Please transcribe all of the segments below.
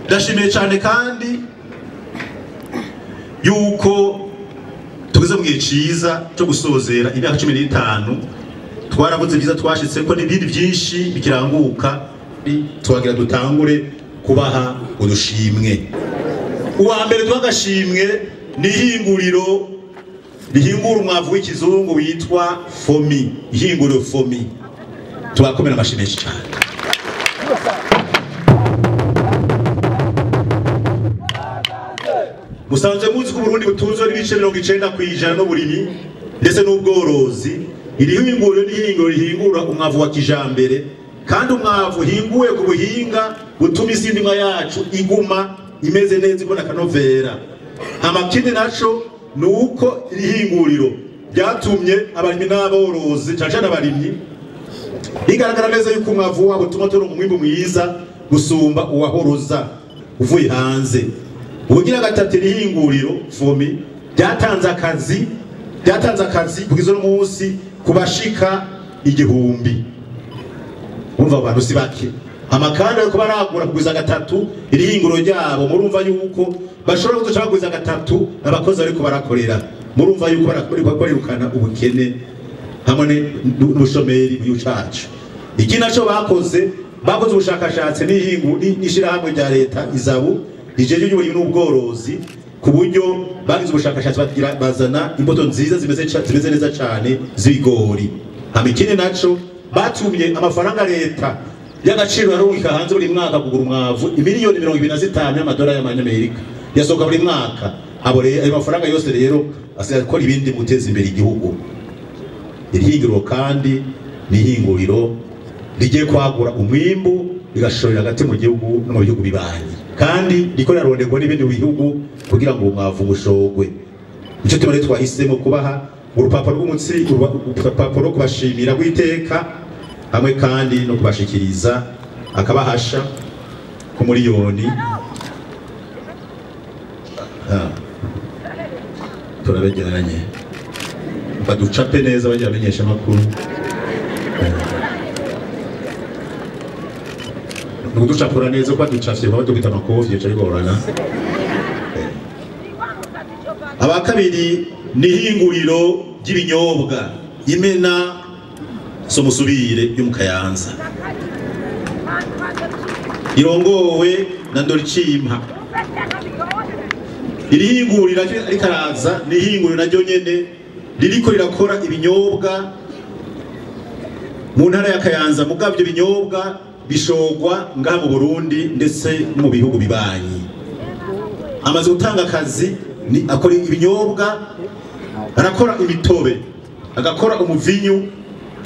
Ndashimiye cyane kandi yuko tugeze mu gihe ciza cyo gusozera imyaka 15, twaravuze byiza twashitse ko n'ibindi byinshi bikiranguka, twagira dutangure kubaha udushimwe. Uwa mbere twagashimwe ni ihinguriro rihingura umwavu w'ikizungu witwa Fomi, ihinguriro Fomi. Tubakomera amashyi menshi cyane. Musanzwe muzi ko Burundi butunzwe n'ibice 90% n'uburimyi ndetse n'ubworozi. Iri hinguriro ni ihinguriro rihingura umwavu wa kijambere, kandi umwavu uhinguwe ku buhinga butuma isi ndimwa yacu iguma imeze neza ibona akanovera. Amakindi naco ni uko iri hinguriro ryatumye abarimyi n'aborozi, cyane cyane abarimyi, bigaragara neza yuko umwavu wabo utuma turonka umwimbu mwiza gusumba uwahoroza uvuye hanze. Ubugira gatatu, iri hinguriro Fomi ryatanze akazi kugeza uno munsi kubashika 1000. Urumva abantu si bake. Amakanda yo kubaragura kugwiza gatatu iri hinguriro ryabo, murumva yuko bashobora kuzoca bagwiza gatatu abakozi ariko barakorera. Murumva yuko barakora ubukene hamwe n'ubushomeri mu cacu. Iki naco bakoze ubushakashatsi n'ishirahamwe rya leta Izabu rijeje iby'uburimyi n'ubworozi, ku buryo bagize ubushakashatsi bagira bazana imbuto nziza zimeze neza cyane z'ibigori. Hama ikindi naco batumye amafaranga leta y'agaciro yarungika hanze buri mwaka kugura umwavu imiliyoni 25 y'amadolari y'amanyamerika yasohoka buri mwaka. Abo rero ayo mafaranga yose rero asigaye akora ibindi mu guteza imbere igihugu. Iri hinguriro kandi ni ihinguriro rigiye kwagura umwimbu rigashorera hagati mu gihugu no mu bihugu bibanyi, kandi riko riraronderwa n'ibindi bihugu kugira ngo umwavu ushogwe. Nico tumare twahisemo kubaha urupapuro rw'umutsi, urupapuro kubashimira rw'iteka, hamwe kandi no kubashikiriza akabahasha ku miliyoni. Turabegeranye baducape neza bajya bamenyesha amakuru. Nuducapura neza ko baducafye badukita amakofi yaca bigorana. Aba kabiri ni ihinguriro ry'ibinyobwa Imena Somusubire yo mu Kayanza, irongowe na Ndoricimpa. Iri hinguriro ariko araza ni ihinguriro naryo nyene ririko rirakora ibinyobwa mu ntara ya Kayanza, mugabo ibyo binyobwa bishogwa ngaha mu Burundi ndetse no mu bihugu bibanyi. Amaze gutanga akazi, ni akora ibinyobwa, arakora imitobe, agakora umuvinyu,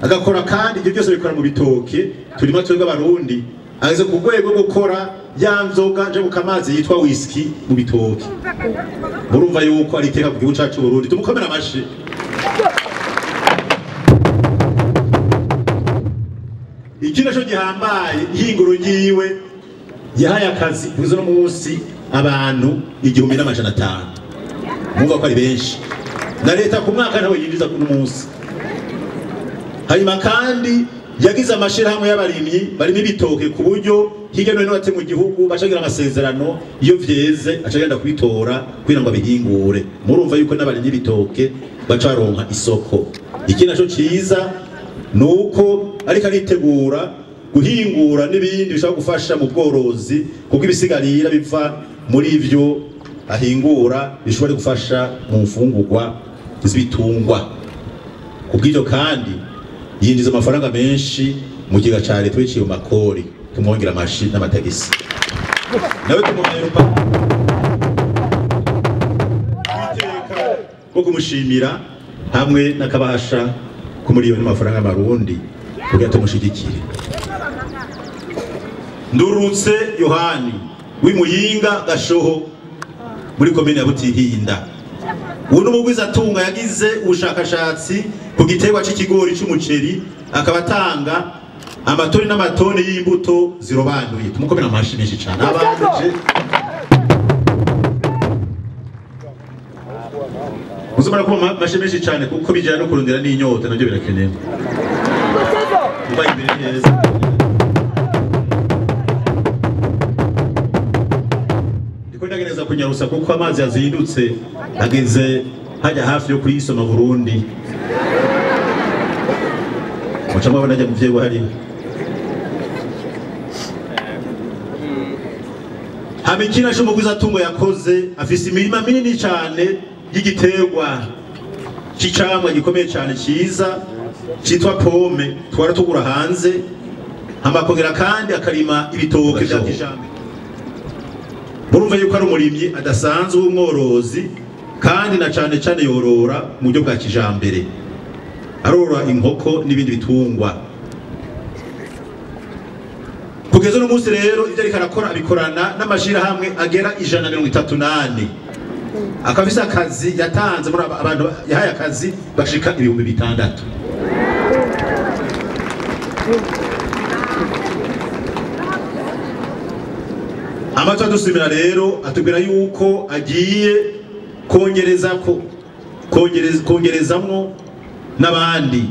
agakora kandi ibyo byose bikora mu bitoke turimo twebwe abarundi. Ageze ku rwego rwo gukora ya nzoga nje mukamazi yitwa whisky mu bitoke. Murumva yuko ari iteka ku gihugu cacu Burundi. Tumukomera amashi. Ikindi naco gihambaye, ihinguro ryiwe yahaye akazi kugeza uno munsi abantu 1500. Murumva ko ari benshi, na leta ku mwaka ntawe yinjiza kuno munsi. Hanyuma kandi yagize amashirahamwe y'abarimyi barimo ibitoke, ku buryo hirya no hino bate mu gihugu bacagira amasezerano, iyo vyeze acagenda kubitora kugira ngo abihingure. Murumva yuko n'abarimyi b'ibitoke baca baronka isoko. Iki naco ciza nuko ariko aritegura guhingura n'ibindi bishobora gufasha mu bworozi, kuko ibisigarira biva muri ivyo ahingura bishobora gufasha mu mfungurwa z'ibitungwa. Kubw'ivyo kandi yinjiza amafaranga menshi mu kigega ca leta biciye mu makori. Tumwongera amashi n'amatagisi. Nawe tumuhaye urupapuro rwo kumushimira hamwe n'akabasha ku miliyoni y'amafaranga y'amarundi kugira tumushigikire. Ndurutse Yohani w'Imuyinga Gashoho muri komine ya Butihinda. Uwo n'umugwizatunga yagize ubushakashatsi ku giterwa c'ikigori c'umuceri, akaba atanga amatoni n'amatoni y'imbuto zirobanuye. Tumukomera amashi menshi cyane. Abanje muzomara kuba amashi menshi cyane, kuko bijyana no kurondera n'inyota nabyo birakenewe. Ubaye imbere neza. kunyarusa kuko amazi yazindutse ageze hajya hafi yo kuyisoma Burundi. Muca mwabona ajya muvyeyi wahariwe. Hamikina c'umugwizatungo yakoze afise imirima minini cyane y'igiterwa c'icamwa gikomeye cyane ciza citwa pome twara tugura hanze, amakongera kandi akarima ibitoke vya kijambere. Murumva yuko ari umurimyi adasanzwe w'umworozi kandi na cane cane yorora mu buryo bwa kijambere, arorora inkoko n'ibindi bitungwa. Kugeza uno munsi rero ivyo ariko arakora abikorana n'amashirahamwe agera 134, akafise akazi yatanze muri abantu yahaye akazi bashika 6000. Amato adusimira rero atubwira yuko agiye kongerezamwo n'abandi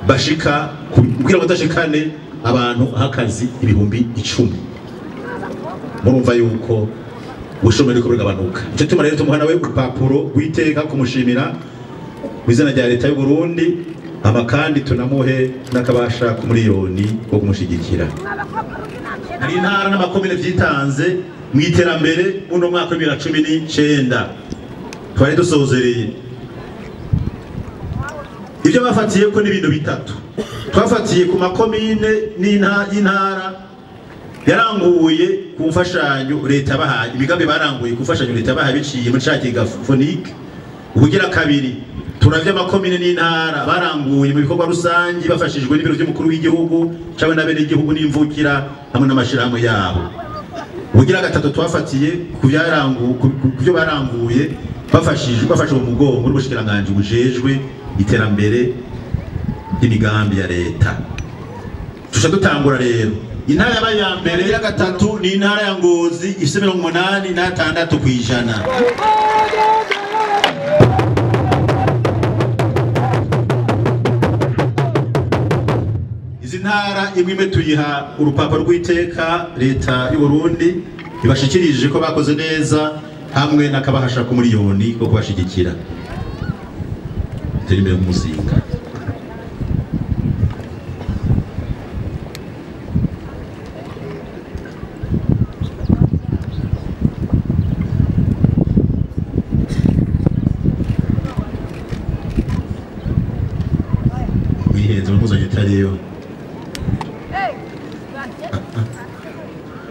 bashika kugira ngo badashikane abantu hakazi 10,000. Murumva yuko ubushomeri ko bugabanuka. Ico tuma rero tumuha nawe urupapuro rw'iteka kumushimira mu izina rya leta y'u Burundi, ama kandi tunamuhe n'akabasha ku miliyoni wo kumushigikira. Hari intara n'amakomine vyitanze mu iterambere uno mwaka wa 2019 twari dusozereye. Ibyo bafatiye ko n'ibintu bitatu twafatiye ku makomine n'intara yaranguye ku mfashanyo leta bahaye, imigambi baranguye ku mfashanyo leta bahaye biciye muri ca kigafonike. Ubugira kabiri turavye amakomine n'intara baranguye mu bikorwa rusangi bafashijwe n'ibiro by'umukuru w'igihugu cyangwa n'abene igihugu n'imvukira hamwe n'amashirahamwe yabo. Ubugira gatatu twafatiye ku byo baranguye bafashijwe bafashwe mu mugongo n'ubushikiranganje bujejwe iterambere ry'imigambi ya leta. Tuca dutangura rero intara yabaye ya mbere ya gatatu ni intara ya Ngozi ifise 86%. Izi ntara imwe tuyiha urupapuro rw'iteka leta y'u Burundi ibashikirije ko bakoze neza hamwe n'akabahasha ku miliyoni ko kubashigikira. Teri imbere nk'umuzinga. Wihenze muzanye itariyo.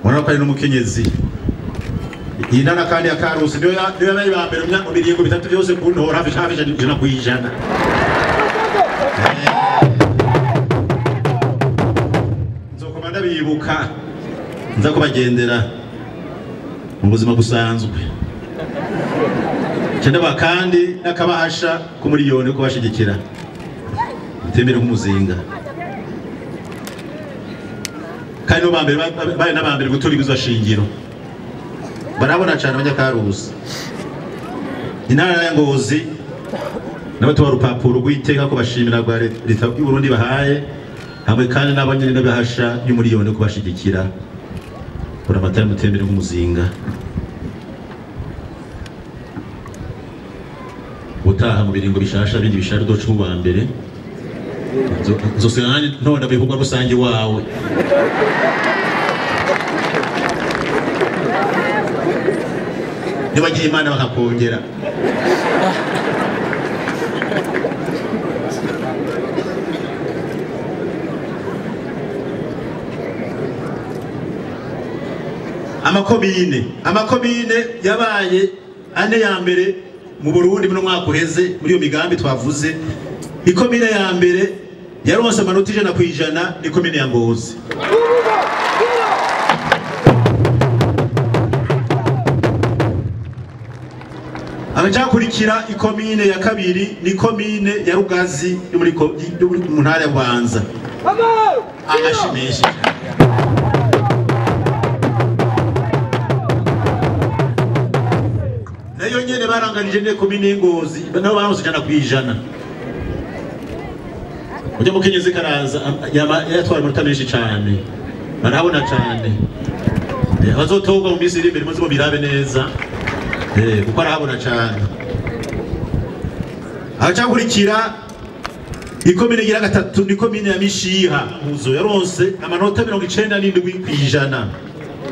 Murabona ko ari n'umukenyezi. Iyi ntara kandi ya Karusi niyo yabaye ba mbere mu biringo bitatu byose ku ntora hafi 100%. Nzokoma ndabibuka nza kubagendera mu buzima busanzwe. Cyane kandi n'akabahasha ku miliyoni ko bashigikira. Bitembere nk'umuzinga. Kandi no bambere bari nabambere gutura ibizwa shingiro. Barabona cyane abanyakarusi. Intara ya Ngozi n'abatuba rupapuro rw'iteka ko bashimira rwa leta y'u Burundi bahaye hamwe kandi n'abanyene n'abahasha y'umuriyoni ko bashigikira. Uramatari mutembere nk'umuzinga. Utaha mu biringo bishasha bindi bishasha doca mu wa mbere. Nzosanga ntonda bikorwa rusange wawe. Nibagiye Imana bakakongera. Amakomine yabaye ane ya mbere mu Burundi mu mwaka uheze muri iyo migambi twavuze. Ikomine ya mbere yaronse amanota 100% ni komine ya Ngozi. Abajakurikira ikomine ya kabiri ni komine ya Rugazi yo muri mu ntara ya Bubanza. Agashimisha. Nayo nyene baranganije ne komine y'Ingozi nabo baronse 100%. Ujya mukenyezi karaza yatwara amanota menshi cyane. Barabona cyane. Abazotorwa mu minsi iri imbere muze mubirabe neza. Kuko arahabona cyane. Acakurikira ikomine igira gatatu ni komine ya Mishiha Muzo yaronse amanota 97%.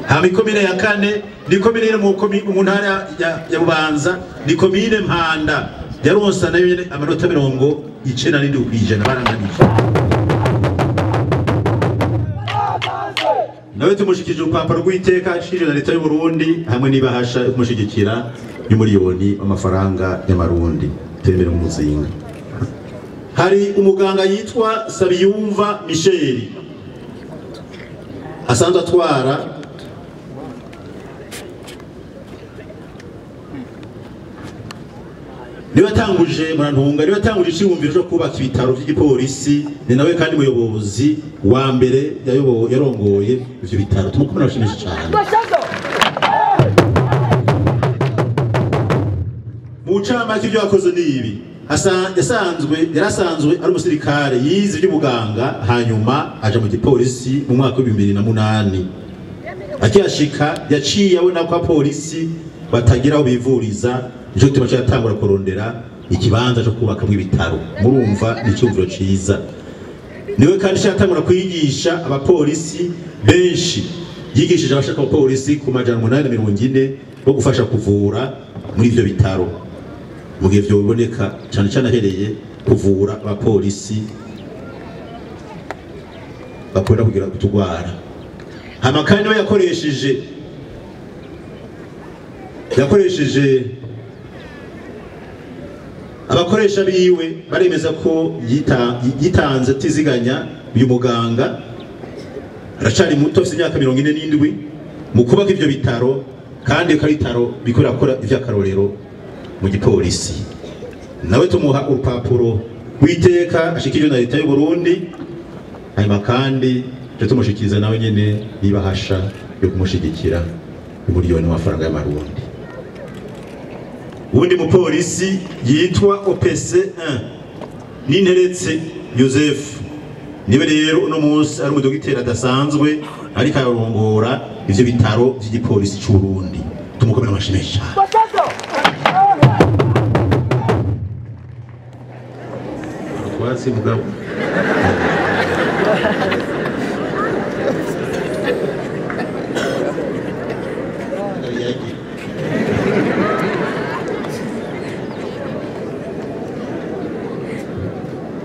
Hama ikomine ya kane ni komine iri mu ntara ya Bubanza ni komine Mpanda yaronse nayo amanota 97% baranganije. Nawe tumushikije urupapuro rw'iteka ashije na leta y'u Burundi hamwe n'ibahasha yo kumushigikira y'umuriyoni w'amafaranga y'amarundi temera mu muzinga. Hari umuganga yitwa Sabiyumva Michel asanzwe atwara niwe atanguje murantunga niwe atanguje iciyumviro cyo kubaka ibitaro by'igipolisi, ni nawe kandi muyobozi wa mbere yarongoye ivyo bitaro. Tumukomera bashimisha cyane. Mu ncamake ibyo yakoze ni ibi: yarasanzwe ari umusirikare yize iby'ubuganga, hanyuma aja mu gipolisi mu mwaka wa 2008. Akihashika yaciye abona ko abapolisi batagira aho bivuriza, nico gituma yatangura kurondera ikibanza cyo kubakamwo ibitaro. Murumva ni icyumviro ciza. Niwe kandi yatangura kwigisha abapolisi benshi, yigishije abashaka abapolisi ku 840 bo gufasha kuvura muri ivyo bitaro. Mu gihe vyo biboneka cyane cyane ahereye kuvura abapolisi bakunda kugira kutugwara. Hama kandi we yakoresheje abakoresha biwe baremeza ko yitanze atiziganya. Uyu muganga aracari muto, afite imyaka 47, mu kubaka ivyo bitaro, kandi ko bitaro bikora kora ivy'akarorero mu gipolisi. Nawe tumuha urupapuro rw'iteka ashikije na leta y'u Burundi, hanyuma kandi tumushikiriza nawe nyene nibahasha yo kumushigikira umuriyoni w'amafaranga y'amarundi. Uwundi mupolisi yitwa OPC 1 Ninteretse Joseph, niwe rero uno munsi ari umudogiteri adasanzwe ariko ararongora ivyo bitaro vy'igipolisi c'u Burundi. Tumukomera amashimisha. Twatsi mugabo.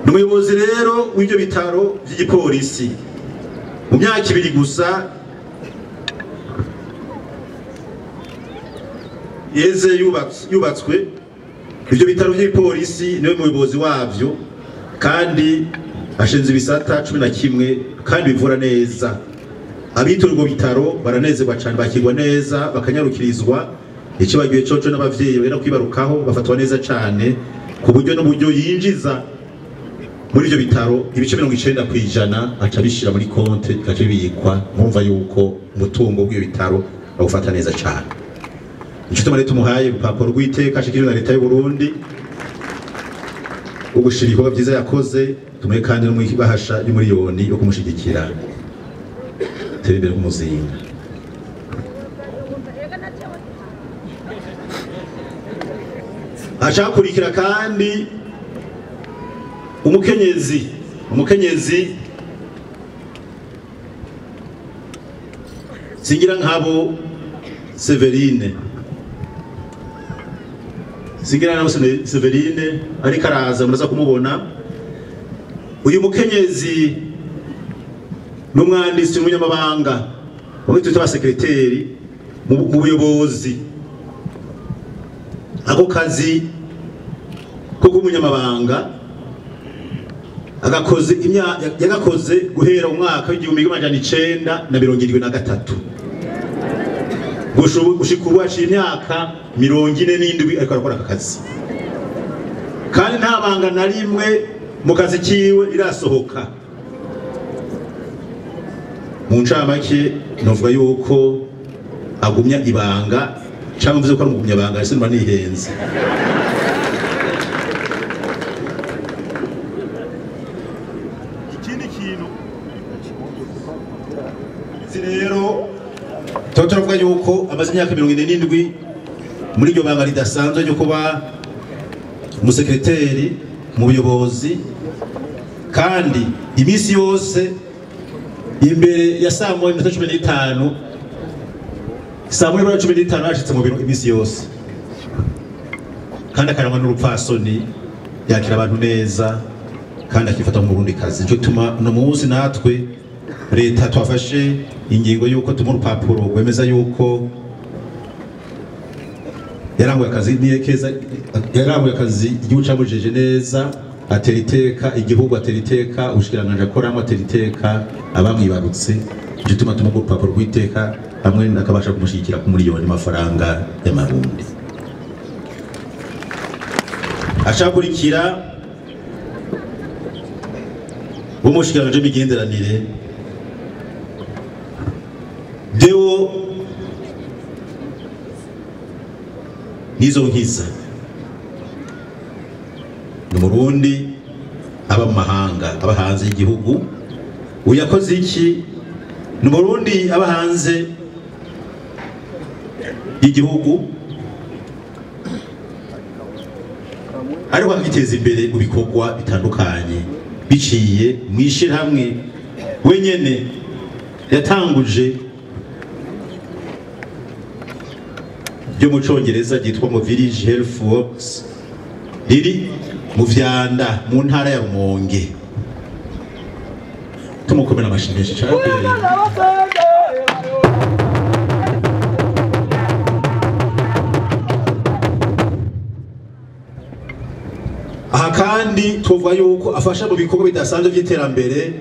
Umuyobozi rero w'ibyo bitaro by'igipolisi mu myaka ibiri gusa yeze yubatswe ibyo bitaro by'igipolisi, niwe muyobozi wabyo, kandi ashinze ibisata 11 kandi bivura neza. Abitura ubwo bitaro baranezerwa cyane, bakirwa neza, bakanyarukirizwa. Ikibagiwe coco n'abavyeyi bagenda kwibarukaho bafatwa neza cyane, ku buryo n'uburyo yinjiza muri ibyo bitaro ibice 90% aca bishira muri konte bikaca bibikwa. Mwumva yuko umutungo w'ibyo bitaro bawufata neza cyane. Inshuti mare tumuhaye urupapuro rw'iteka ashikijwe na leta y'u Burundi ugushira ibikorwa byiza yakoze, tumuhe kandi n'umwibahasha y'umuriyoni yo kumushigikira. Tere imbere k'umuzinga. Acakurikira kandi umukenyezi Singira nkabo Severine, Singira nkabo Severine ariko araza, muraza kumubona. Uyu mukenyezi n'umwanditsi n'umunyamabanga bamwe twita abasekreteri mu buyobozi. Ako kazi ko kuba umunyamabanga agakoze yagakoze guhera umwaka w'1973 gushika ubu haciye imyaka 47 ariko arakora aka kazi, kandi nta banga na rimwe mu kazi kiwe irasohoka. Mu ncamake novuga yuko agumya ibanga, cyangwa mvuze ko ari umugumya banga, ese mba nihenze. Ikindi kintu rero tuba turavuga yuko amaze imyaka 47 muri iryo banga ridasanzwe ryo kuba umusekreteri mu buyobozi, kandi iminsi yose imbere ya saa 1:15 saa 1:15 yashitse mu biro iminsi yose, kandi akarangwa n'urupfasoni, yakira abantu neza kandi akifata mu Burundi kazi. Nico gituma uno munsi natwe leta twafashe ingingo yuko tumuha urupapuro rwemeza yuko yaranguye akazi niyekeza, yaranguye akazi igihugu camujeje neza, atera iteka igihugu, atera iteka ubushikiranganji akoramo, atera iteka abamwibarutse. Nico gituma tumuha urupapuro rw'iteka hamwe nakabasha kumushyigikira ku miliyoni mafaranga y'amarundi. Acakurikira umushikiranganji w'imigenderanire Deo Nizonkiza, ni Umurundi aba mu mahanga, aba hanze y'igihugu. Uyu yakoze iki? Ni Umurundi aba hanze y'igihugu ariko akiteza imbere mu bikorwa bitandukanye biciye mu ishirahamwe wenyene yatanguje ryo mu Congereza ryitwa ngo Village Health Works, riri mu Vyanda mu ntara ya Rumonge. Tumukomera amashyi menshi cyane. Aha kandi tuvuga yuko afasha mu bikorwa bidasanzwe by'iterambere,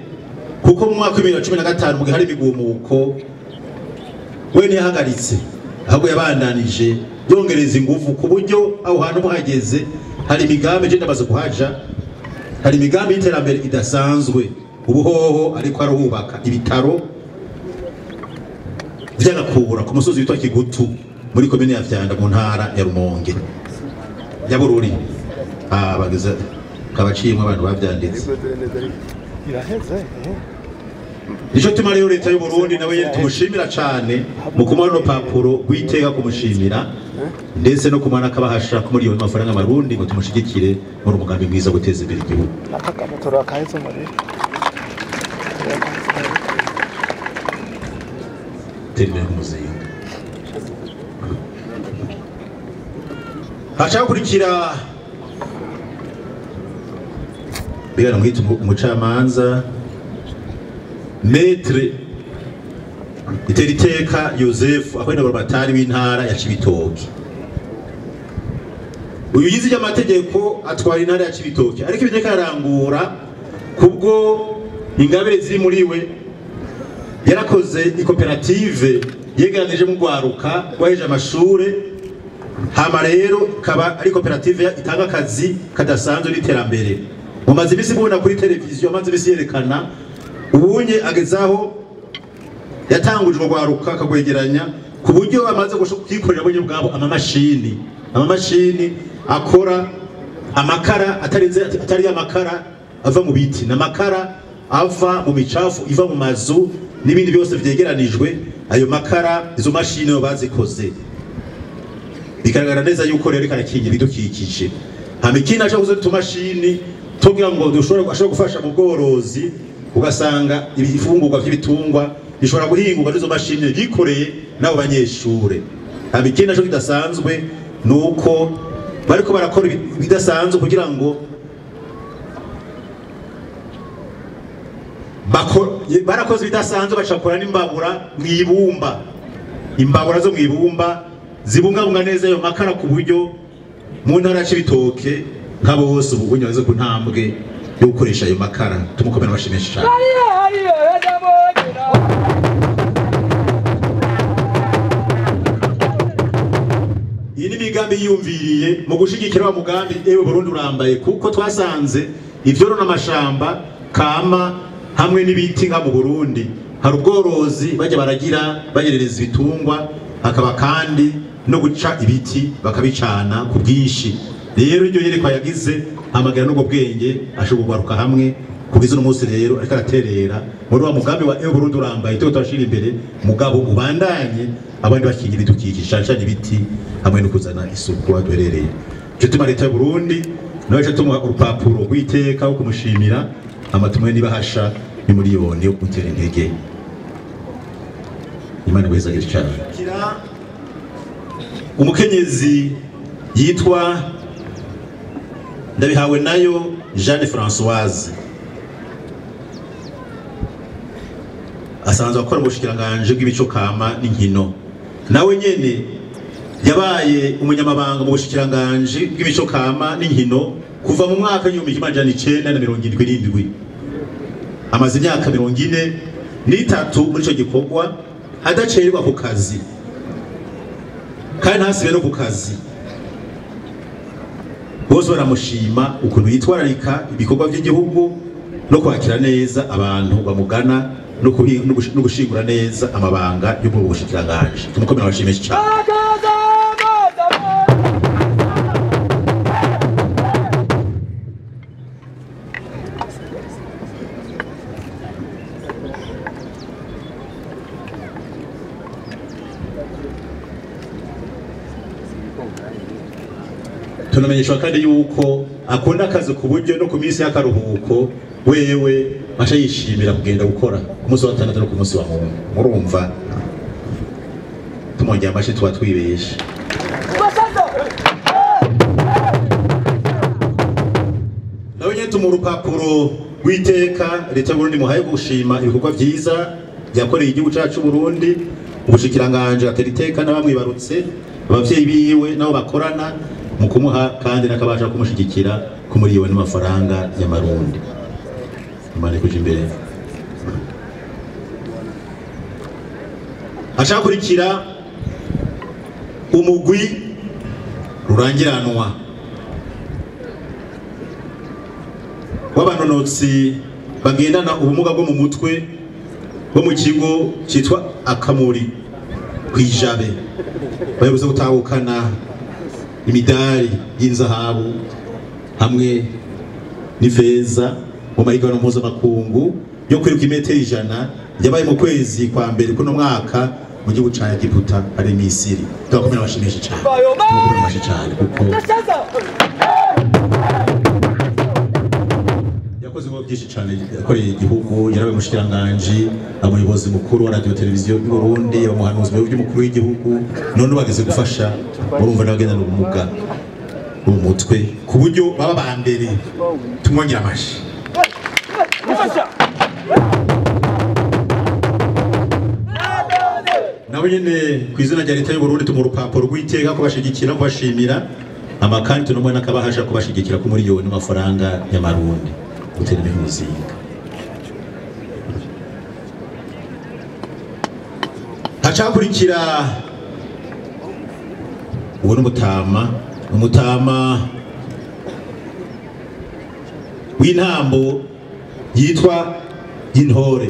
kuko mu mwaka wa 2015 mu gihe hari imigumuko we ntiyahagaritse, ahubwo yabandanije yongereza ingufu ku buryo aho hantu muhageze hari imigambi je ndamaze kuhaja, hari imigambi y'iterambere idasanzwe. Ubuhoho ariko arubaka ibitaro vy'agakura ku musozi witwa Kigutu muri komine ya Vyanda mu ntara ya Rumonge ya Bururi. Bageze kabaciyemwe abantu bavyanditse. Nico tuma rero leta y'u Burundi nawe tumushimira cane mu kumuha urupapuro rw'iteka kumushimira, ndetse no kumana kabahasha ku miliyoni amafaranga y'amarundi ngo tumushigikire muri umugambi mwiza wo guteza imbere igihugu. Termine kumuzinga. Haca kurikira bigana mwita umucamanza Maître Iteriteka Joseph akwenda batari w'intara ya Cibitoke. Uyu yize y'amategeko atwara intara ya Cibitoke, ariko ibyo karangura kubwo ingabire ziri muri we. Yarakoze ikoperative yegeranije mu gwaruka waheje amashure, hama rero kaba ari koperative itanga akazi kadasanzwe n'iterambere. Mumaze imisi mubona kuri televiziyo, amaze imisi yerekana ubunye agezaho yatangujwe gwaruka akagwegeranya ku buryo bamaze kwikorera bonye ubwabo amamashini akora amakara atarenze atari amakara ava mu biti n'amakara ava mu micafu iva mu mazu n'ibindi byose vyegeranijwe. Ayo makara izo mashini bazikoze bigaragara neza yuko rero karakingira ibidukikije. Hama ikindi aca kuzo tumashini tugira ngo dushobora gufasha mu bworozi, ugasanga ibifungurwa by'ibitungwa bishobora guhingurwa n'izo mashini bikoreye n'abo banyeshure. Hama ikindi naco kidasanzwe nuko bariko barakora ibidasanzwe kugira ngo barakoze ibidasanzwe bacakora n'imbabura mw'ibumba, imbabura zo mw'ibumba zibungabunga neza ayo makara ku buryo mu ntara ya Cibitoke nk'abo bose ubu bunyaze ku ntambwe yo gukoresha ayo makara. Tumukomera amashyi cyane. Iyi ni imigambi yiyumviriye mu gushigikira wa mugambi ewe Burundi urambaye, kuko twasanze ivyorona amashamba kama hamwe n'ibiti nka mu Burundi hari ubworozi bajya baragira bayerereza ibitungwa, hakaba kandi no guca ibiti bakabicana ku bwinshi. Rero iryo yerekwa yagize amagara n'ubwo bwenge ashobora kugaruka hamwe Kugeza uno munsi rero ariko araterera muri wa mugambi wa Burundi urambaye tuko turashira imbere, mugabo ubandanye abandi bakingira ibidukikije cyane cyane ibiti hamwe no kuzana isuku aduherereye. Cyo tuma leta y'u Burundi nawe cyo tumuha urupapuro rw'iteka wo kumushimira amatumwe nibahasha ni miliyoni yo kumutera intege. Imana igwezagire cyane. Umukenyezi yitwa Ndabihawe nayo Jeanne Françoise asanzwe akora mu bushikiranganje bw'imico kama n'inkino, nawe nyene yabaye umunyamabanga mu bushikiranganje bw'imico kama n'inkino kuva mu mwaka 1977. Amaze imyaka 43 muri ico gikorwa adacererwa ku kazi kandi ntasibe no ku kazi. Bose baramushima ukuntu yitwararika ibikorwa by'igihugu no kwakira neza abantu bamugana no gushingura neza amabanga y'ubwo bushikiranganje. Tumukomera abashimye cyane. Tunamenyeshwa kandi yuko akunda akazi ku buryo no ku minsi y'akaruhuko wewe aca yishimira kugenda gukora ku munsi wa gatandatu no ku munsi wa Mungu. Murumva tumongera amashi tuba twibeshe. Nawe nyene tumuha urupapuro rw'iteka leta y'u Burundi muhaye gushima ibikorwa vyiza yakoreye igihugu cacu Burundi, ubushikiranganje atera iteka n'abamwibarutse, abavyeyi biwe nabo bakorana mu kumuha kandi nakabasha kumushigikira ku miliyoni n'amafaranga y'amarundi. Imana ikuje imbere. Ashakurikira umugwi rurangiranwa w'abanonotsi bagendana ubumuga bwo mu mutwe bo mu kigo cyitwa Akamuri kwijabe, bayoboze gutahukana imidari y'inzahabu hamwe n'ifeza mu mahiganwa mpuzamakungu yo kwiruka imetero 100 yabaye mu kwezi kwa mbere kuno mwaka mu gihugu ca Egiputa ari Misiri. Turakomera abashimisha cyane, turakomera cyane kuko yakoze ibikorwa byinshi cyane yakoreye igihugu. Yarabaye umushikiranganje, umuyobozi mukuru wa radio televiziyo y'u Burundi, umuhanuzi mukuru w'igihugu, none bageze gufasha urumva n'abagendana ubumuga mu mutwe ku buryo baba ba mbere. Tumwongera amashi. Nawe nyene ku izina rya leta y'u Burundi tumuha urupapuro rw'iteka kubashigikira kubashimira, amakandi tunumwe nakabahasha kubashigikira ku miliyoni n'amafaranga y'amarundi gutera imihuzinga. Hacakurikira uwo n'umutama, umutama w'intambo yitwa Intore,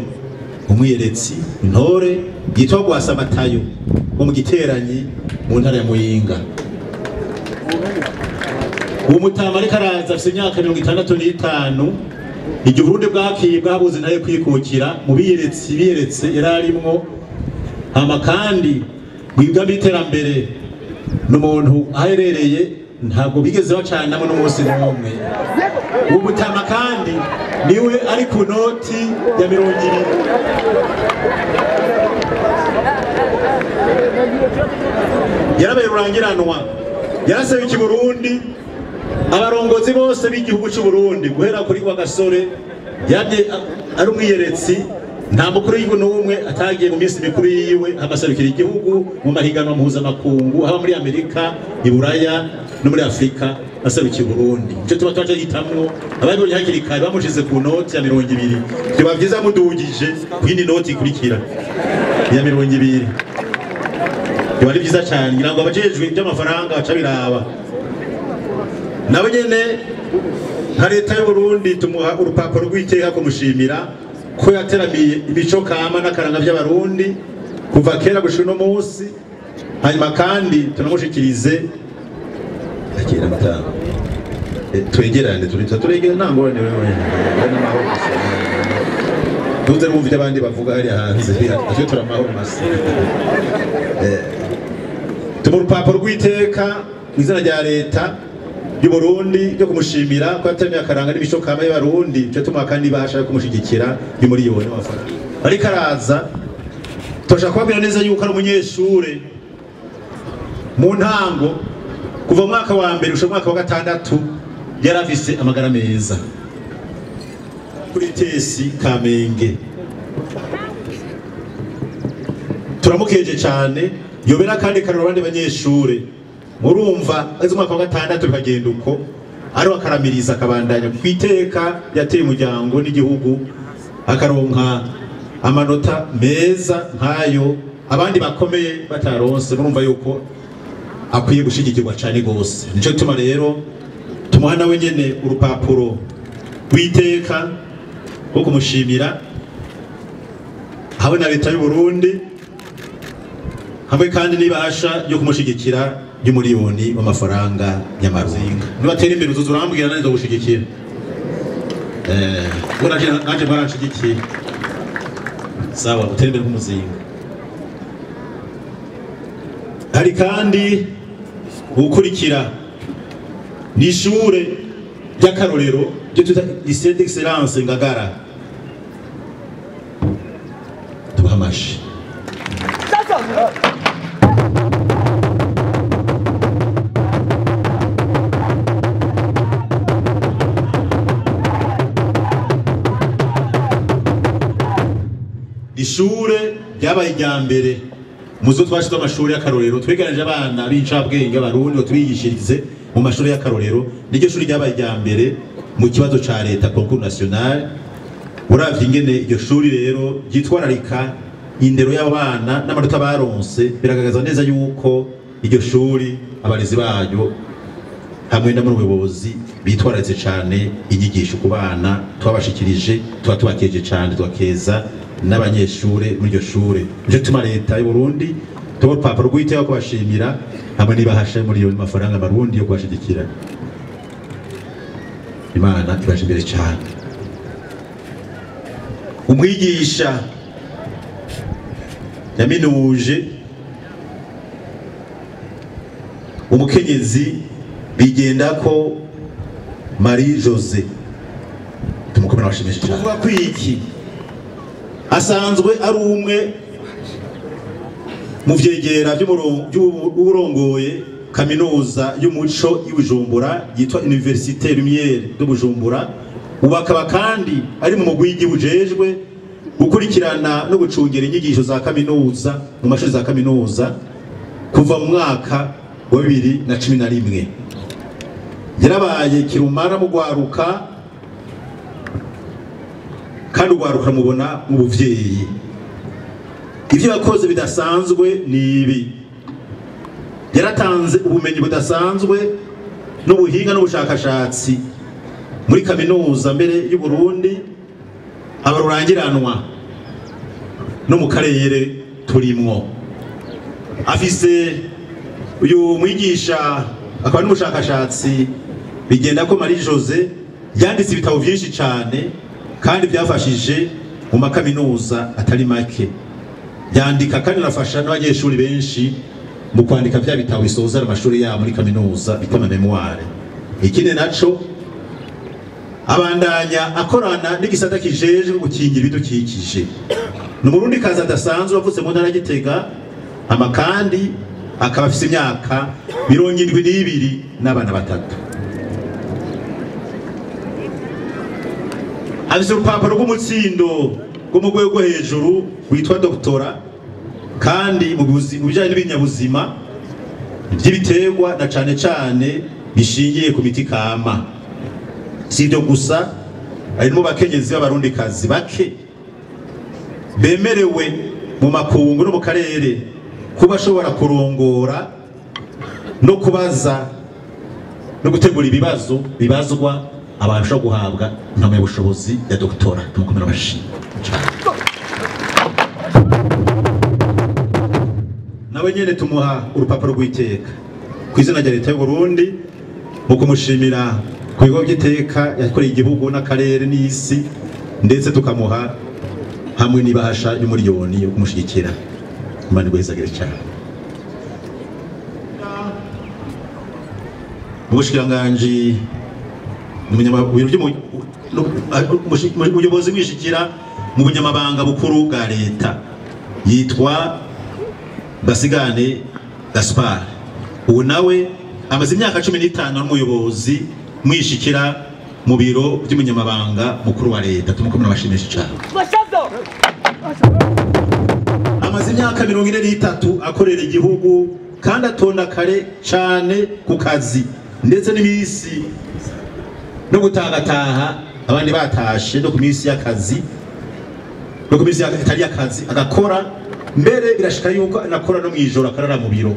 umwiyeretsi Intore yitwa Rwasamatayo wo mu Giteranyi mu ntara ya Muyinga. Uwo mutama ariko araza afite imyaka 65. Igihe Burundi bwakiye bwabuze nayo kwikukira mu biyeretsi biyeretse yararimwo. Hama kandi mu migambi y'iterambere n'umuntu aherereye ntabwo bigeze bacanamo n'umunsi n'umwe. Uwo mutama kandi niwe ari ku noti ya 20. Yarabaye rurangiranwa, yaraserukiye Burundi, abarongozi bose b'igihugu cy'u Burundi guhera kuri wa Gasore yamye ari umwiyeretsi, nta mukuru w'igihugu n'umwe atagiye mu minsi mikuru yiwe agaserukira igihugu mu mahiganwa mpuzamakungu haba muri Amerika, i Buraya no muri Afrika aserukiye Burundi. Ico tuba twaje gitamwo ababibonye hakiri kare bamushize ku noti ya 20. Byoba byiza mudugije ku yindi noti ikurikira ya 20. Biba ari byiza cyane ngira ngo abajejwe iby'amafaranga baca biraba. Nawe nyene nka leta y'u Burundi tumuha urupapuro rw'iteka kumushimira ko yateramiye imico kama n'akaranga by'abarundi kuva kera gushika uno munsi. Hanyuma kandi tunamushikirize akira mutanga Twegerane turegera nta ngorane wewe n'amahoro masa. Tuze mwumva ibyo abandi bavuga hariya hanze, twe turamahoro masa. Tumuha urupapuro rw'iteka mu izina rya leta y'u Burundi ryo kumushimira ko yatemye akaranga n'imico kama y'Abarundi, cyo tumuha kandi ibahasha yo kumushigikira y'umuriyoni w'amafaranga. Ariko araza turashaka kubabwira neza yuko ari umunyeshure mu ntango kuva mu mwaka wa mbere gushika mu mwaka wa gatandatu yarafise amagara meza kuri tesi Kamenge. Turamukeje cyane yobera kandi karora abandi banyeshure. Murumva azi umwaka wa gatandatu bikagenda uko ari akaramiriza akabandanya kwiteka yateye umuryango n'igihugu akaronka amanota meza nkayo abandi bakomeye bataronse. Murumva yuko akwiye gushigikirwa cyane gose. Nico gituma rero tumuha nawe nyene urupapuro rw'iteka rwo kumushimira hamwe na leta y'u Burundi hamwe kandi n'ibahasha yo kumushigikira y'umuriyoni w'amafaranga y'amarundi. Nibatera imbere uzuza urambwira nani nzogushigikira. Naje baranshigikiye. Sawa, utere imbere nk'umuzinga. Hari kandi gukurikira ni ishure ry'akarorero ryo twita Lycée d'Excellence Ngagara. Tubaha amashi. Ishure ryabaye irya mbere muzo twashize amashuri y'akarorero, twegeranije abana b'incabwenge abarundi ngo tubigishirize mu mashuri y'akarorero. Niryo shuri ryabaye irya mbere mu kibazo ca leta concours national. Uravye ingene iryo shuri rero ryitwararika indero y'abana n'amanota baronse, biragaragaza neza yuko iryo shuri abarezi bayo hamwe n'ubuyobozi bitwararitse cane inyigisho ku bana twabashikirije, tuba tubakeje cane, tubakeza n'abanyeshure muri iryo shure. Nico gituma leta y'u Burundi tuba urupapuro rw'iteka kubashimira hamwe n'ibahasha y'umuriyoni w'amafaranga amarundi yo kubashigikira. Imana ibaje imbere cane. Umwigisha yaminuje umukenyezi bigenda ko Marie José, tumukomera abashimisha cyane. Tuvuga ko iki asanzwe ari umwe mu vyegera by'uburongoye kaminuza y'umuco y'Ibujumbura yitwa Université Lumière de Bujumbura. Ubu akaba kandi ari mu mugwi w'igihugu ujejwe gukurikirana no gucungera inyigisho za kaminuza mu mashuri za kaminuza kuva mu mwaka wa 2011. Yarabaye kirumara mu gwaruka kandi ugwaruka mubona mu buvyeyi. Ivyo yakoze bidasanzwe ni ibi: yaratanze ubumenyi budasanzwe n'ubuhinga n'ubushakashatsi muri kaminuza mbere y'u Burundi, abarurangiranwa no mu karere turimwo. Afise uyu mwigisha akaba n'umushakashatsi bigenda ko Marie José yanditse ibitabo byinshi cyane kandi byafashije mu makaminuza atari make. Yandika kandi arafasha n'abanyeshuri benshi mu kwandika bya bitabo bisoza amashuri yabo muri kaminuza bita mémoire. Ikindi naco abandanya akorana n'igisata kijejwe gukingira ibidukikije. Ni umurundi kazi adasanzwe wavutse mu ntara ya Gitega, amakandi akaba afise imyaka 72 n'abana batatu. Afise urupapuro rw'umutsindo rwo mu rwego rwo hejuru witwa doctora, kandi mu bijanye n'ibinyabuzima by'ibiterwa na cane cane bishingiye ku miti kama. Si ibyo gusa, harimo bakenyezi b'abarundikazi bake bemerewe mu makungu no mu karere kuba ashobora kurongora no kubaza no gutegura ibibazo bibazwa abantu bashobora guhabwa impamyabushobozi ya doctora. Tumukomera amashyi. Nawe nyene tumuha urupapuro rw'iteka ku izina rya leta y'u Burundi mu kumushimira ku bigo by'iteka yakoreye igihugu n'akarere n'isi, ndetse tukamuha hamwe n'ibahasha y'umuriyoni yo kumushyigikira. Imana iguhezagire cyane. Umushikiranganji umuyobozi wishikira mu bunyamabanga bukuru bwa leta yitwa Basigane Gaspard. Ubu nawe amaze imyaka 15 n'umuyobozi mwishikira mu biro by'umunyamabanga mukuru wa leta. Tumukomera abashimisha cyane. Amaze imyaka 43 akorera igihugu kandi atonda kare cyane ku kazi, ndetse n'imisi no gutagataha abandi batashe, no ku minsi y'akazi no ku minsi itari y'akazi agakora. Mbere birashika yuko anakora no mwijoro akarara mu biro.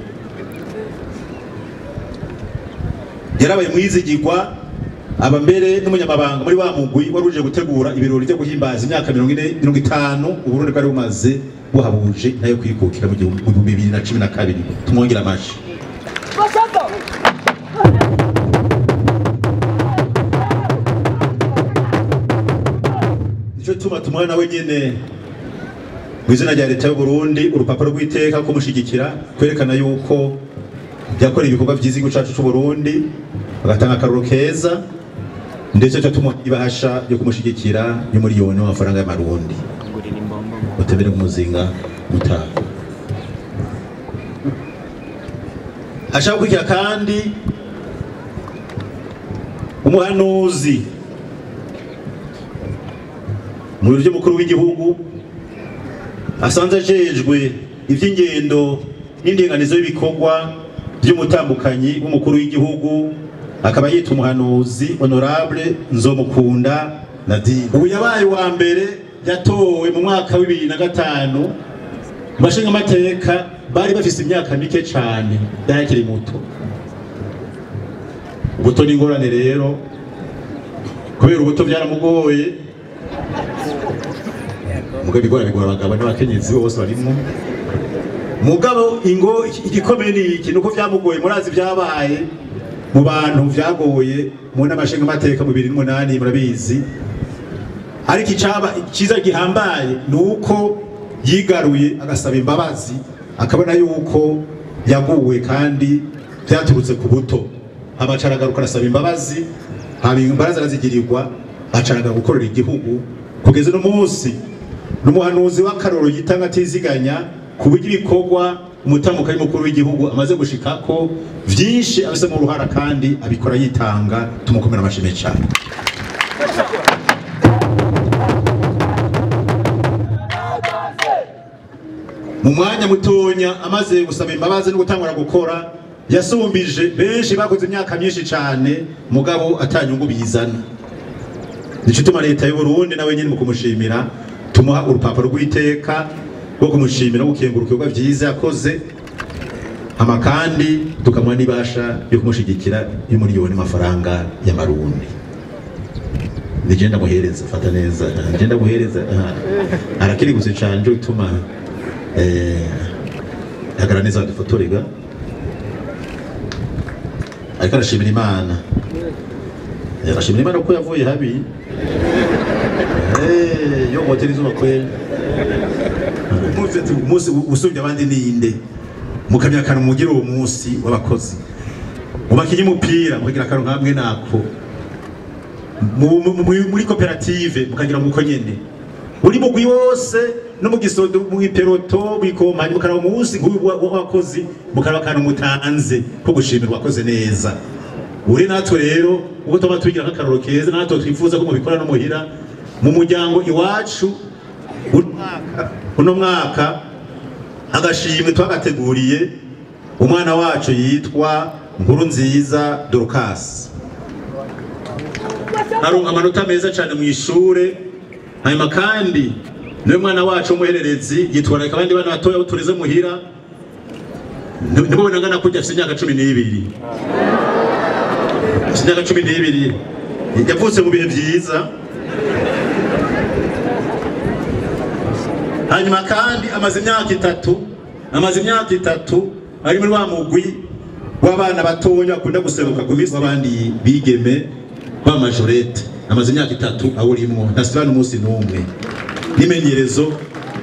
Yarabaye mwizigirwa aba mbere n'umunyamabanga muri wa mugwi waruje gutegura ibirori byo guhimbaza imyaka 40-50 Uburundi bwari bumaze buhabuje nayo kwikukira mu 2012. Tumwongera amashi. Nico tuma tumwana wenyene mu izina rya leta y'u Burundi urupapuro rw'iteka kumushigikira, kwerekana yuko yakoreye ibikorwa byiza igihugu cacu c'u Burundi, agatanga akaroro keza, ndetse cyo ibahasha yo kumushigikira y'umuriyoni w'amafaranga y'amarundi. Utebere umuzinga mutaha. Ashaka kwikira kandi umuhanuzi mu biro by'umukuru w'igihugu asanze ajejwe iby'ingendo n'indinganizo y'ibikorwa by'umutambukanyi w'umukuru w'igihugu, akaba yitwa umuhanuzi Honorable Nzomukunda Nadine. Ubu yabaye wa mbere yatowe mu mwaka wa 2005 mu bashingamateka bari bafise imyaka mike cyane, yakiri muto. Ubuto n'ingorane rero, kubera ubuto byaramugoye. Mugabo bigora bigora abagabo n'abakenyezi bose barimo. Mugabo ingo igikomeye ni iki, nuko byamugoye. Murazi byabaye mu bantu vyagoye mu n'amashinga mateka mu 2008 murabizi. Ariko icaba ikiza gihambaye nuko yigaruye agasaba imbabazi, akabona yuko yaguwe kandi byaturutse ku buto. Abacaragaruka arasaba imbabazi, haba imbabazi arazigirirwa, acaraga gukorera igihugu kugeza no munsi. N'umuhanuzi w'akaroro yitanga atiziganya ku buryo ibikorwa umutambukanyi mukuru w'igihugu amaze gushikako vyinshi abise mu ruhara kandi abikora yitanga. Tumukomera amashimwe cyane. Mu mwanya mutonya amaze gusaba imbabazi no gutangura gukora, yasumbije benshi bakoze imyaka myinshi cyane mugabo atanyungu bizana. Nico tuma leta y'u Burundi nawe nyine mu kumushimira tumuha urupapuro rw'iteka rwo kumushimira gukenguruka ibikorwa byiza yakoze, hama kandi tukamuha n'ibasha yo kumushigikira y'umuriyoni mafaranga y'amarundi. Nigenda muhereza, fata neza, nigenda muhereza. Arakirigutse cyane cyo gituma hagarara neza dufotorega. Ariko arashimira Imana. Arashimira Imana ko yavuye habi. Yo hoteli zuba kweli. Umunsi usumbya abandi ninde? Mukamya akantu mugira uwo munsi w'abakozi. Mubakinye umupira mukagira akantu nkamwe nako. Muri koperative mukagira muko nyene. Uri mugwi wose no mu gisodo mu iperoto bikomanye mukaraba umunsi w'abakozi mukaraba akantu mutanze ko gushimirwa wakoze neza. Uri natwe rero ubwo tuba tugira nk'akaroro keza, natwe twifuza ko mubikora no muhira mu muryango iwacu. Uno mwaka agashimwe twagateguriye umwana wacu yitwa Nkurunziza Dorcas. Aronka amanota meza cyane mu ishure, hanyuma kandi niwe mwana wacu w'umuhererezi yitwararika abandi bana batoya tureze muhira. Nibo nangana kujya afite imyaka 12. Afite imyaka 12 yavutse mu bihe byiza. Hanyuma kandi amaze imyaka itatu ari muri wa mugwi w'abana batonya bakunda guseruka ku minsi w'abandi bigeme Ba majorette amaze imyaka 3 awurimwo, ntasiba n'umunsi n'umwe. Nimenyerezo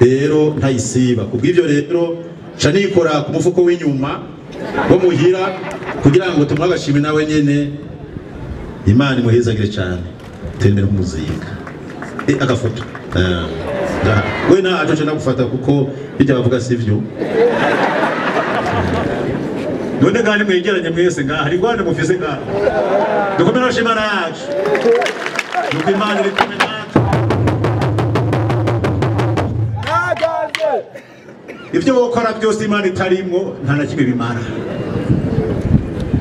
rero ntayisiba. Kubw'ivyo rero ca nikora ku mufuko w'inyuma wo muhira kugira ngo tumuhe agashimwe nawe nyene. Imana imuhezagire cyane. Tembera nk'umuzinga. Agafoto. We naco ca ndagufata kuko bijya bavuga sivyo. None ngani mwegeranye mwese ngaha, hari ingwane mufise ngaha. Dukomere Imana yacu. Nuko Imana iri kumwe natwe. Ibyo wokora byose Imana itarimwo nta na kimwe bimara.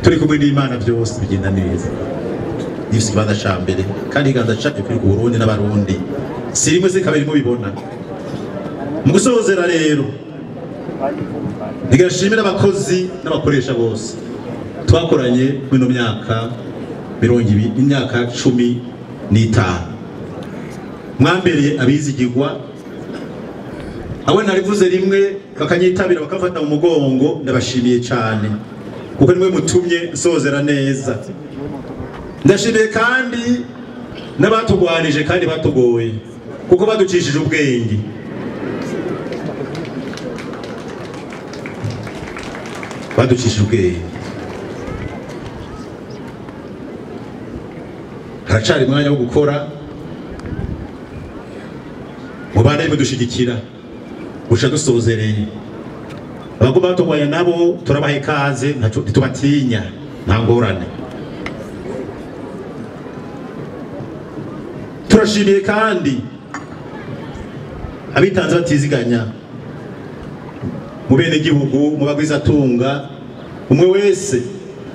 Turi kumwe n'Imana byose bigenda neza. Ifise ikibanza ca mbere kandi ikiganza cayo kuri ku Burundi n'Abarundi. Si rimwe si kabiri mubibona. Mu gusozera rero nigashimira abakozi n'abakoresha bose twakoranye muri myaka 20, imyaka 15. Mwambereye abizigirwa, abo narivuze rimwe bakanyitabira bakafata mu mugongo, ndabashimiye cyane kuko nimwe mutumye nsozera neza. Ndashimiye kandi n'abatugwanije kandi batugoye kuko baducishije ubwenge. Baducishije ubwenge. Haracari umwanya wo gukora, mubandanye mudushigikira guca dusozereye. Abagomba batugwanya nabo turabaha ikaze, ntitubatinya, nta ngorane. Turashimiye kandi abitanze batiziganya mu bene gihugu, mu bagwizatunga, umwe wese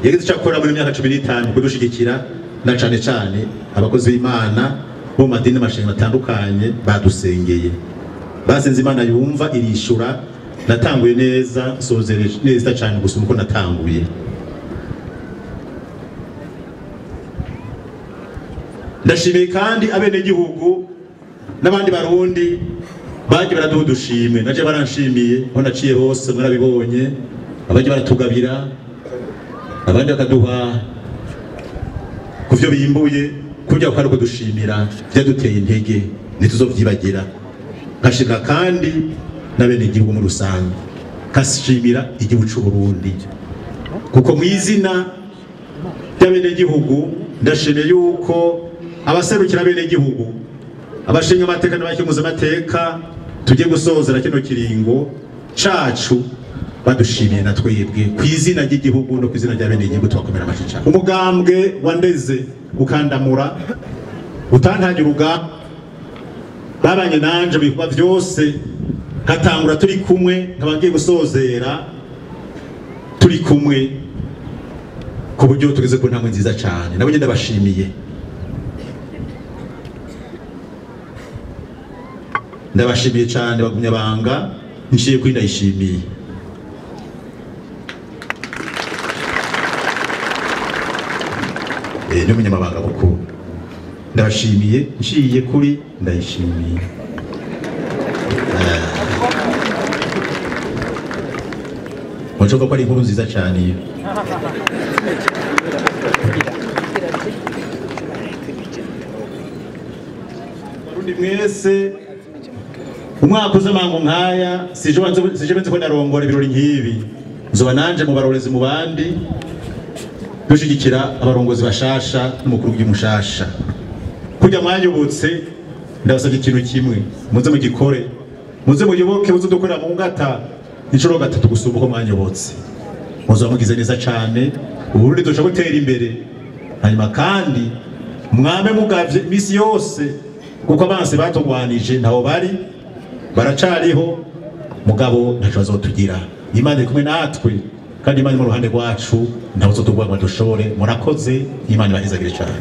yagize icyo akora muri myaka 15 kudushigikira, na cane cane abakozi b'Imana bo mu madini n'amashengero atandukanye badusengeye. Basenze Imana yumva irishura. Natanguye neza, nsozereje neza cyane gusumba uko natanguye. Ndashimiye kandi abene gihugu n'abandi barundi baje baraduha udushimwe, naje baranshimiye aho naciye hose murabibonye, abaje baratugabira, abandi bakaduha kuvyo bimbuye, kujya kwari kudushimira byaduteye intege, ntituzovyibagira. Nkashimira kandi n'abene igihugu muri rusange, nkashimira igihugu c'u Burundi kuko mu izina ry'abene gihugu ndashimiye yuko abaserukira abene gihugu, abashinga amateka n'abakemuza amateka tugiye gusozera kino kiringo cacu badushimiye na twebwe ku izina ry'igihugu no ku izina ry'abene igihugu tubakomera amashyi cyane. Umugambwe wandeze ukandamura utantangira uga babanye nanje bikorwa byose, nkatangura turi kumwe, nkaba ngiye gusozera turi kumwe ku buryo tugeze ku ntambwe nziza cyane. Nabo njye ndabashimiye, ndabashimiye cyane bagumya banga nshiye kuri ndayishimiye. N'umunyamabanga mukuru ndabashimiye, nshiye kuri ndayishimiye. Mucoka ko ari inkuru nziza cyane iyo. Barundi mwese, umwaka uzamango nkaya sije nzi ko ndarongora ibirori nk'ibi, nzoba nanje mu barorezi mu bandi dushigikira abarongozi bashasha n'umukuru w'igihugu. Kujya mwanyubutse ndabasabye ikintu kimwe, muze mugikore, muze muyoboke, muze dukorera mu ngata inshuro 3 gusumba uko mwanyobotse. Muzoba mugize neza cyane, Uburundi dushobora gutera imbere. Hanyuma kandi mwame mugavye imisi yose kuko abansi batugwanije ntaho bari, baracariho, mugabo ntaco bazotugira. Imana iri kumwe natwe kandi Imana iri mu ruhande rwacu, ntaho bazotugwa ngo dushobore. Murakoze, Imana ibahezagire cyane.